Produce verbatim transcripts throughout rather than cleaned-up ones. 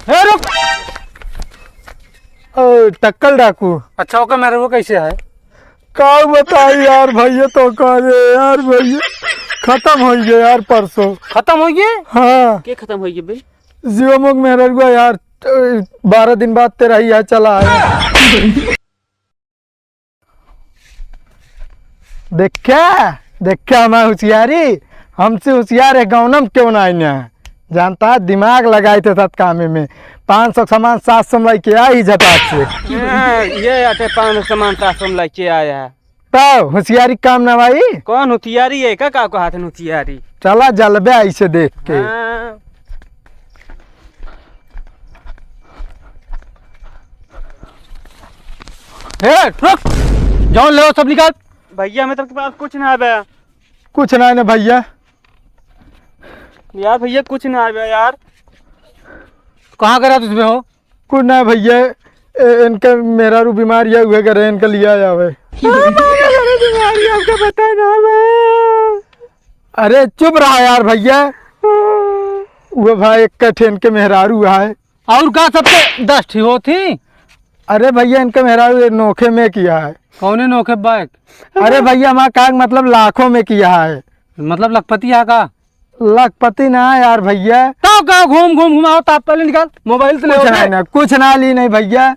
हे रुक। ओ, टक्कल डाकू। अच्छा, ओकर मेहररुआ कैसे है? का बताई यार भैया, तो का रे यार भैया, खतम होइ गए यार परसों। खतम होइ गए? हाँ। के खतम होइ गए बे? जीवमो के मेहररुआ यार, बारह दिन बाद तेरा ही यहाँ चला आया। देख्या, देख्या हमार हुसियारी, हमसे हुसियार है गौनम क्यों ना आइने। जानता है, दिमाग लगाई थे साथ कामे में। पाँच सौ सामान सात सौ में लेके आई झटाक से। हाँ, ये आटे पाँच सौ सामान सात सौ में लेके आया है। तो हुसियारी काम ना भाई। कौन हुसियारी है? का, का, का हाथ में हुसियारी? चला जलबे ऐसे देख के। हाँ। ए, रुक! जौन लेवो सब निकाल। भैया, हमें सबके पास कुछ ना आवे। कुछ ना है ना भैया। यार भैया, कुछ ना आवे यार। कहाँ करा तुझमें हो? कुछ ना भैया, ए, इनका मेहरारू बीमार या उहे करे, इनका लिया आवे। बीमारी हमका पता ना बा। अरे चुप रहा यार भैया। वो भाई एक ठे इनके मेहरारू है। और का सबके दस ठी होत ही? अरे भैया, इनके मेहरारू ये नोखे में किया है। कौने नोखे बाइक? अरे भैया, हमारा का मतलब लाखों में किया है। मतलब लखपति है का? लखपति ना है यार भैया। तो का घूम घूम घुमाओ, ताप पहले निकाल, मोबाइल तो ले कुछ आओ। नहीं ना, कुछ ना ली नहीं भैया।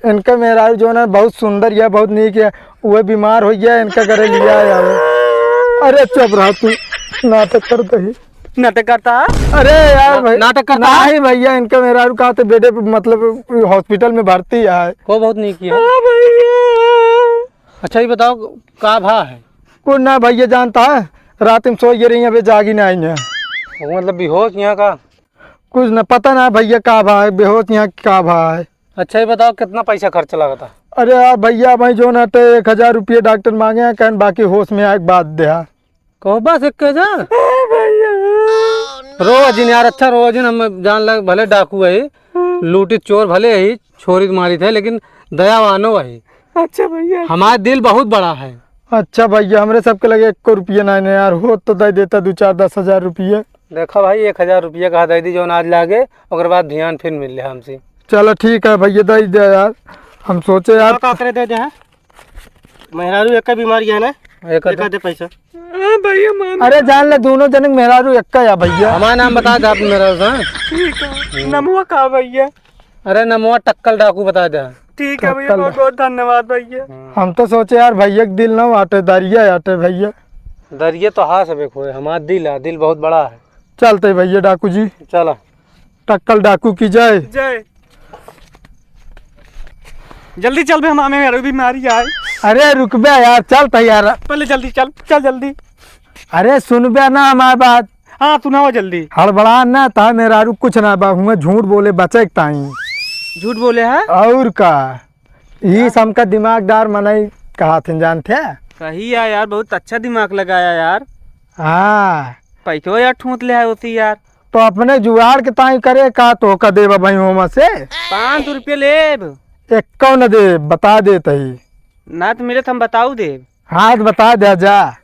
इनका मेहरारू जो ना बहुत सुंदर या बहुत नीक है, वो बीमार हो गया, इनका घरे लिया आवे। अरे चुप रहा तू, नाटक करता ही। नाटक करता है? अरे यार ना-, भाई, नाटक करता है? नहीं भैया, इनका मेहरारू कहा थे बेटे, मतलब हॉस्पिटल में भर्ती है। वो बहुत नीक है। हाँ भैया। अच्छा, ये बताओ, का भा है? कुछ ना भैया, जानता है, रात में सोई रही, अबे जागी ना आई है। वो मतलब बेहोश यहाँ का? कुछ न पता ना भैया का भा है, बेहोश यहाँ का भा है। अच्छा, ये बताओ, कितना पैसा खर्च लगा था? अरे यार भैया, भाई जो ना तो एक हजार रुपये डॉक्टर मांगे हैं, कहन बाकी होश में आए के बाद दे। कहो बस एक हजार? हाँ भैया। रो जिन यार, अच्छा रो जिन, हम जान लग भले डाकू है, लूटी चोर भले ही, छोरी मारी थे, लेकिन दयावानो है। अच्छा भैया। हमारा दिल बहुत बड़ा है। अच्छा भैया, हमरे सबके लगे एको रुपया नहीं है यार, हो तो दे देता दो चार दस हजार रुपये। देखा भाई, एक हजार रुपया कहा दे दी, जौन आज लागे, ओकर बाद ध्यान फिर मिल ले हमसे। चलो ठीक है भैया, दे दे यार, हम सोचे यार। का करे दे दे, हाँ? मेहरारू एक का बीमारी है ना, एक एक दे। दे पैसा। हाँ भैया, मान अरे जान ले, दोनों जने के मेहरारू एक का या भैया। हमारा नाम बता दे आप मेहरारू से, हाँ? ठीक है। नमवा का भैया? अरे नमवा टक्कल डाकू बता दे। ठीक है भैया, टक्कल। बहुत बहुत धन्यवाद भैया। हम तो सोचे यार भैया के दिल ना आटे, दरिया आटे भैया। दरिया तो हाँ सबे खोए, हमारा दिल है, दिल बहुत बड़ा है। चलते भैया डाकू जी। चला। टक्कल डाकू की जय। जय। जल्दी चल बे, हम आमे मेहरारू बीमारी आए। अरे रुक बे यार, चल त यार। पहले जल्दी चल, चल जल्दी। अरे सुन बे ना हमार बात। हाँ, सुनाओ जल्दी। हड़बड़ा ना, ता मेहरारू कुछ ना बा, हुआ झूठ बोले बचे के ताई। झूठ बोले है? और का? ई समका दिमागदार मनई कहा थिन जानते? सही है यार, बहुत अच्छा दिमाग लगाया यार। हाँ। पैसो यार ठूंस ले है उसी यार। तो अपने जुगाड़ के ताई करे का, तो का देबा भाई होमा से? पाँच सौ रुपये लेब। एक्को न देब, बता देत ही। ना तो मिले तो हम बताऊ देब। हाँ, तो बता दे जा।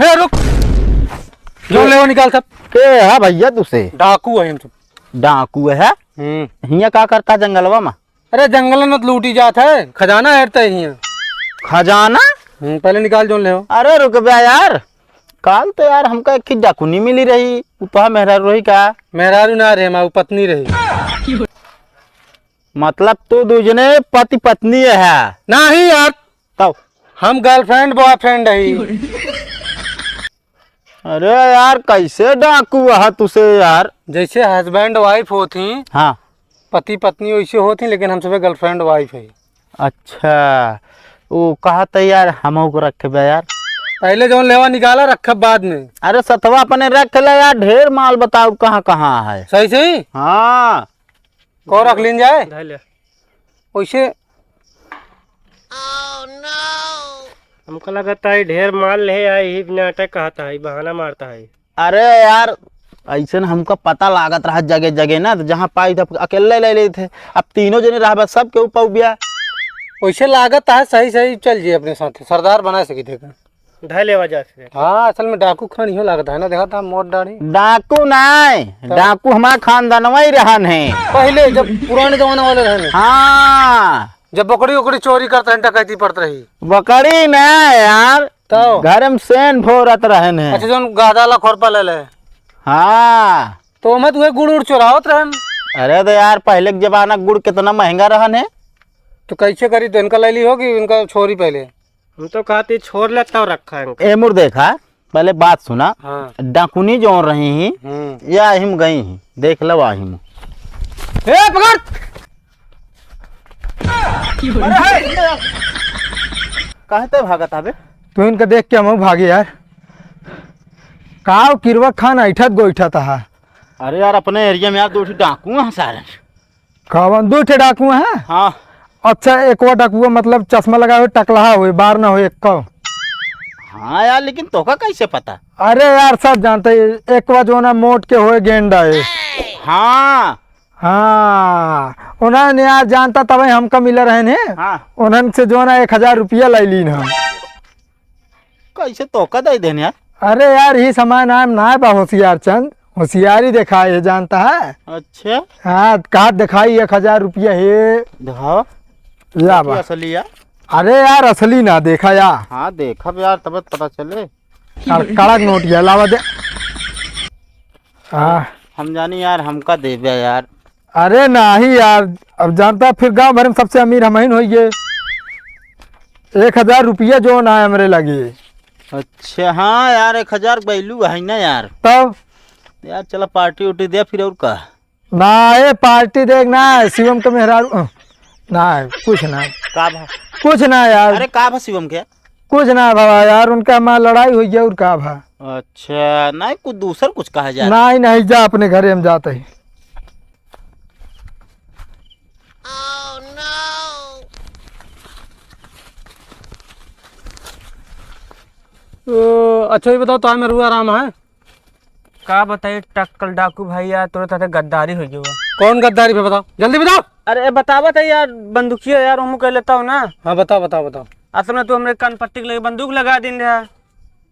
हे रुक, जो लेवा निकाल सब। के है भैया तुसे? डाकू है हम सब। डाकू है? हम्म। हियाँ का करता जंगलवा में? अरे जंगल में तो लूटी जात है, खजाना हेरते ही है। खजाना? हम्म, पहले निकाल जो ले हो। अरे रुक बे यार, काल तो यार हमका एक ही डाकुनी मिली रही, वो तो मेहरारू रही का? मेहरारू ना रहे, हमारी पत्नी रही। मतलब तू दूजने पति पत्नी है? नहीं यार, तब? हम girlfriend boyfriend है। अरे यार, कैसे डाकू है तुसे यार? जैसे husband wife होती, हाँ। पति पत्नी वैसे होती, लेकिन हम सबे girlfriend wife है। अच्छा, वो कहा तो यार, हम को रखे बे यार। पहले जौन लेवा निकाला, रखे बाद में। अरे सथवा अपने रख ले यार, ढेर माल बताओ कहाँ कहाँ है। सही सही? हाँ। कौ रख लीन जाए? धर ले। वैसे हमका लगता है ढेर माल ले आए, यही नाटक कहता है, बहाना मारता है। अरे यार, ऐसे न हमका पता लागत रहा जगह जगह ना, तो जहाँ पाई था अकेले ले लेते। अब तीनों जने रहबा, सब के ऊपर बिया। वैसे लागत है सही सही चल जी अपने साथ, सरदार बना सकी थे का? धइ लेवा जा से। हाँ, असल में डाकू खान इहो लागत है ना, देखा था मोट दाढ़ी। डाकू नाय, तब? डाकू हमार खानदानवा ही रहन है। पहिले जब पुराने जमाने वाले रहन है। हाँ। जब बकरी उकरी चोरी करत रहन, डकैती पड़त रही। बकरी ना यार, तो? घर में सेन फोरत रहन है। अच्छा, जौन गादा ला खोरपा ले ले। हाँ। तो ओमे तो उहे गुड़ उड़ चोरावत रहन। अरे तो यार, पहिले के जमाना के गुड़ कितना महंगा रहन है। तो कैसे करी, तो इनका ले ली होगी, इनका छोरी पहिले। हम तो कहती छोड़ ले तब रखा है इनका। ए मुर देखा, पहिले बात सुना। हाँ। डाकुनी जौन रही ही, हम्म। या हिम गई ही, देख लो आ हिम। ए पकड़। काहे ते भागत हबे? तू इनका देख के हमहू भागे यार। काव किरवा खान ऐठत गोइठत हा। अरे यार, अपने एरिया में यार दो ठे डाकू हैं सारे। कौन दो ठे डाकू हैं? हाँ। अच्छा, एक वो डाकुआ मतलब चश्मा लगाए हुए, टकलहा हुए, बार ना हुए, एक को। हाँ यार, लेकिन तोका कैसे पता? अरे यार, सब जानते हैं, एक वो जो ना मोट के हुए गेंडा है। हाँ। हाँ, उन्हें यार जानता तबे हमका मिला रहे ने। हाँ। उन्हन से जो ना एक हजार रुपया लाई लीन हम। कैसे तोका दे देन यार? अरे यार, ही समय ना, ना बा होशियार चंद, होशियारी दिखाए है, जानता है? अच्छा। हाँ, कहा दिखाई एक हजार रुपया है। दिखाओ। या देखिए बा। असली यार। अरे यार, असली ना देखा यार। हाँ, देखब यार, तब पता चले। यार, कड़क नोट ये लावा दे। हाँ। हम जानी यार, हमका देबे यार। अरे नाही यार, अब जानता है, फिर गांव भर में सबसे अमीर हमहिन होइए। एक हजार रुपया जो ना है हमरे लगे। अच्छा, हाँ यार, एक हजार value है ना यार। तब? यार, चला party उटी दे फिर, और का? ना, ये party देख ना, शिवम के मेहरारू, अ, ना, कुछ ना। का भा? कुछ ना यार। अरे, का भा शिवम के? कुछ ना भा यार, उनका माँ लड़ाई हुई है और का भा। अच्छा, नहीं, कुछ दूसर कुछ कहा जा रहा। नहीं, नहीं, जा अपने घरे, हम जाते ही। ओ, अच्छा, ये बताओ, तो मेहरुआ आराम है? का बताई, टक्कल डाकू भइया, तोरे साथे गद्दारी होइ गवा। कौन गद्दारी भा, बताओ, जल्दी बताओ। अरे बतावा त यार, बंदूकिया यार, ओमू कह लेता हो ना। हाँ, बताओ, बताओ, बताओ। असल में तू हमरे कान पट्टी के लगे बंदूक लगा दिन रहा,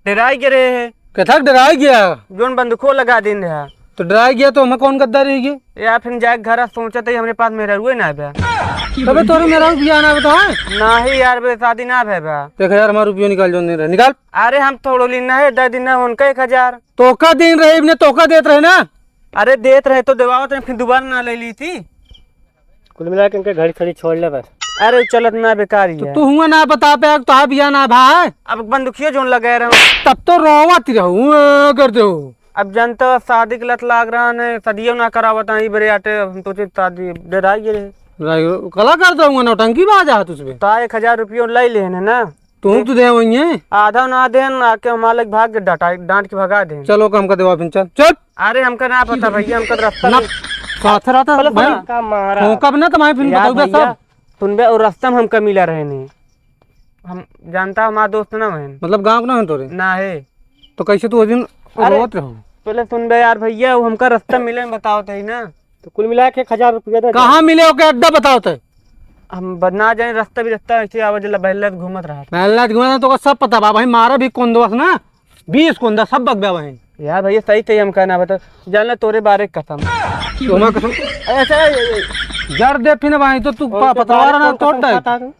डराई गे रहे है। कथक डराई गया? जोन बंदूको लगा दिन रहा। तो डराई गया तो हमें कौन गद्दारी है ये? यार फिर जाके घर सोचत ही हमरे पास मेहरारुए ना बा। तबे तोरे मेहरारू बियाह ना बता है? नाही यार, बे शादी ना भे बा। देख यार, हमारा रुपया निकाल, जोन दिन रहे, निकाल। अरे हम थोड़ो लीन है, दे दिन है उनका एक हजार। तोका दिन रहे, इबने तोका देत रहे ना। अरे देत रहे तो देवावत रहे, फिर दोबारा ना ले ली थी। कुल मिला के इनके घड़ी खड़ी छोड़ ले बस। अरे चलत ना बेकार ही तो है। तू हुआ ना बता पे, अब तो बिया ना भा है। अब बंदूकियो जोन लगे रहो। तब तो रोवत रहू, अ, कर दो। अब जनता शादी के लत लाग रहा है, सदियों ना करावत है, बरे आटे हम तो शादी डराई गे रहे। राई, कला कर दो, नौटंकी बाज आ तुझ पे। ता एक हजार रुपयो ले लेन है ना। तू तो दे वही है। आधा ना देन, आके हमारे लग भाग के डांटा, डांट के भगा देन। चलो, हमका देवा फिर, चल, चल। अरे, हमका ना पता भइया, हमका तो रास्ता ना, नहीं। साथ रहता पहले भाई। सुन। का मारा। मौका भी ना तुम्हारे फिर यार बताऊंगा भइया, सब। सुनबे, और रास्ता में हमका मिला रहे नहीं। हम जानता, हमारा दोस्त ना है। मतलब गाँव के ना है तोरे? ना है। तो कैसे तू उस दिन अरे, रोवत रहो? पहले सुनबे यार भइया, वो हमका रास्ता मिले में बताओ थे ना। तो कुल मिला के एक हजार रुपया दे दे। कहाँ मिले ओके अड्डा बताओ ते? हम ब-, ना जाने रास्ता भी रास्ता ऐसे आवे जला बहला घूमत रहा। बहला घूमत रहा तो ओका सब पता बा भाई, मारा भी कौन दोस्त ना, बीस कौन दा सब बगबा भाई। यार भइया सही सही हमका ना बता, जान ले तोरे बारे कसम। तुम्हारा कसम। ऐसे, ऐसे, ऐसे। जड़ दे फिर भाई तो तू उनके पा-, पतवार बारे ना कौन तोड़ कसम दे। खाता है तू?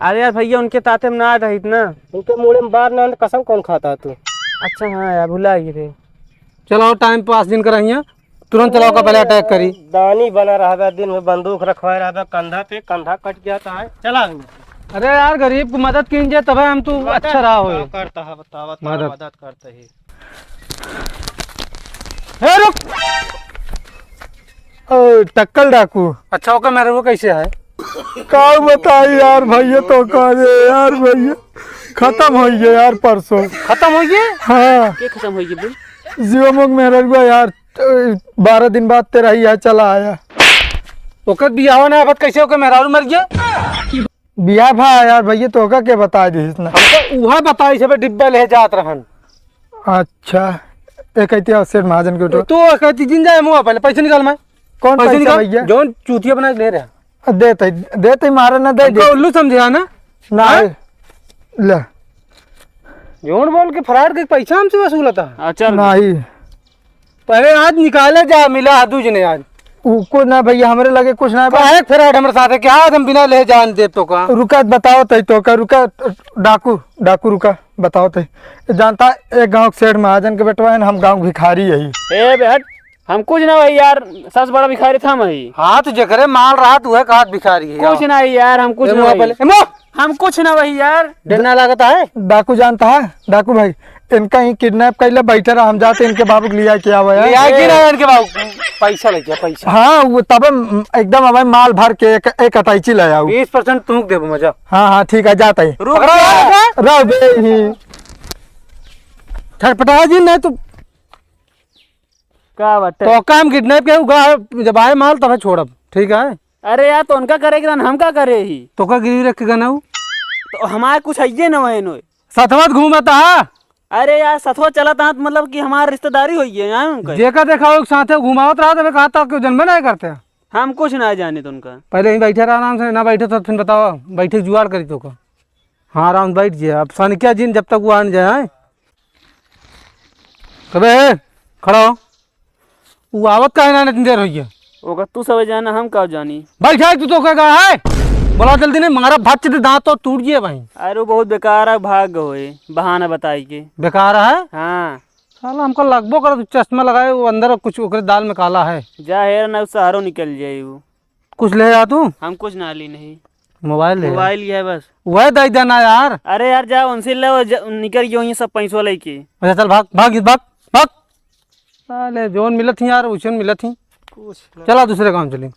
अरे यार भइया, उनके साथे में ना रहित ना। उनके मुड़े में बार ना, कसम कौन खाता है तू? अच्छा हाँ यार, भुला गए थे। चलाओ, time pass जिन कराइए, तुरंत चलाओ का पहले attack करी। दानी बना रहबे, दिन में बंदूक रखवाए रहबे, कंधा पे कंधा कट जाता है। चला। अरे यार, गरीब को मदद कीजिए, तब हम तू मदद अच्छा रहा हो। का करता है, बतावा, मदद। मदद करते ही। ए, रुक। ओ, टक्कल डाकू। अच्छा, ओकर मेहररुआ कैसे है? का बताई यार भइया, तो का रे यार भइया, खतम होइ गए यार परसों। खतम होइ गए? हाँ। के खतम होइ गए बोल? जीवा मोग मेहररुआ यार, बारह दिन बाद तेरा ही यहाँ चला आया। ओकर बियाह ना, बात कैसे ओकर मेहरारू मर गया? बियाह भा यार भइया, तोहका के बताइ दिहिस ना? हमका उहे बताइ, सबे डिब्बा ले जात रहन। अच्छा, एक कहती है सेठ महाजन के उठो। तू कहती जिन जाए मुँह पहले, पैसे निकाल मैं। कौन पैसे पैसा निकाल, भइया? जौन चूतिया बना के ले रहा। देते, देते मारे ना दे हमका दे। उल्लू समझे है ना? ना, हाँ? ले। झूठ बोल के फराड के पैसा हमसे वसूलता है? हाँ, चल। नहीं। पहले आज निकाले जा, मिला है दूज ने आज। उ कुछ ना भैया, हमरे लगे कुछ ना बा। काहे फराड हमरे साथे? क्या आज हम बिना ले जान दे तो का? रुका, बताओ तई तो का, रुका, डाकू, डाकू रुका, बताओ तई। जानता, एक गाँव के सेठ महाजन के बेटवा है ना, हम गाँव के भिखारी यही। ए बेहट, हम कुछ ना वही यार, सबसे बड़ा भिखारी था हम ही। हाँ, तो जेकरे माल रहा, तू है कहा भिखारी है कुछ यार। ना ही यार, हम कुछ ए ना मुआ वही। पहले, ए मुआ! हम कुछ ना वही यार। डर ना लागत है? डाकू जानता है, डाकू भाई, इनका ही किडनैप कर ले, बैठे रहा, हम जाते इनके बाबू के लिया के आवे है। लिया के ना इनके बाबू, पैसा ले गया, पैसा। हाँ, वो तबे म-, एकदम हमारे माल भर के एक, एक अटैची ले आओ। बीस परसेंट तुमको देबो मजा। हाँ, हाँ, ठीक है, जाता ही। रुक पकड़ा जा। रहो बे ही। छटपटा जी, नहीं तो का बाटे? तो काम किडनैप के उगा, जब आए माल तबे छोड़ब, ठीक है? अरे यार, तो उनका करे के रहन, हम का करे ही? तो का गिरवी रख के गना हूँ? तो हमारे कुछ है ना वही नोए। सथवा घूमता है। अरे यार, सथवा चलत आत मतलब कि हमार रिश्तेदारी होई है यार उनका। जेका देखा हो साथे घुमावत रहा, तबे कहा था कि जन्मे नहीं करते। हम कुछ ना जाने तो उनका। पहले ही बैठे रहा आराम से, ना बैठे तो फिर बताओ, बैठे जुगाड़ करी तो का। हाँ, आराम से बैठ जाए। अब सनकिया जिन जब तक वो आन जाए, हैं? कबे, खड़ा हो। वो आवत काहे ना इतनी देर होई है? ओका तू सब जाना, हम का जानी। बैठा है तू तो का है? बोला जल्दी नहीं, मारा भच दे दांत तो टूट गया भाई। अरे वो बहुत बेकार है, भाग होए, बहाना बताई के। बेकार है? हाँ। साला हमको लगबो कर, तू चश्मा लगाए, वो अंदर कुछ ओकरे दाल में काला है। जा हेर ना, सहारो निकल जाए वो। कुछ ले आ तू? हम कुछ ना ली नहीं। मोबाइल ले आ। मोबाइल ही है बस। वह दे देना यार। अरे यार, जा उनसे ले, वो ज-, निकल गए होंगे सब पैसवा लेके। अच्छा चल भाग, भाग, भाग, भाग। साले जोन मिलत ही यार, उसे मिलत ही। कुछ ना। चला दूसरे काम चली।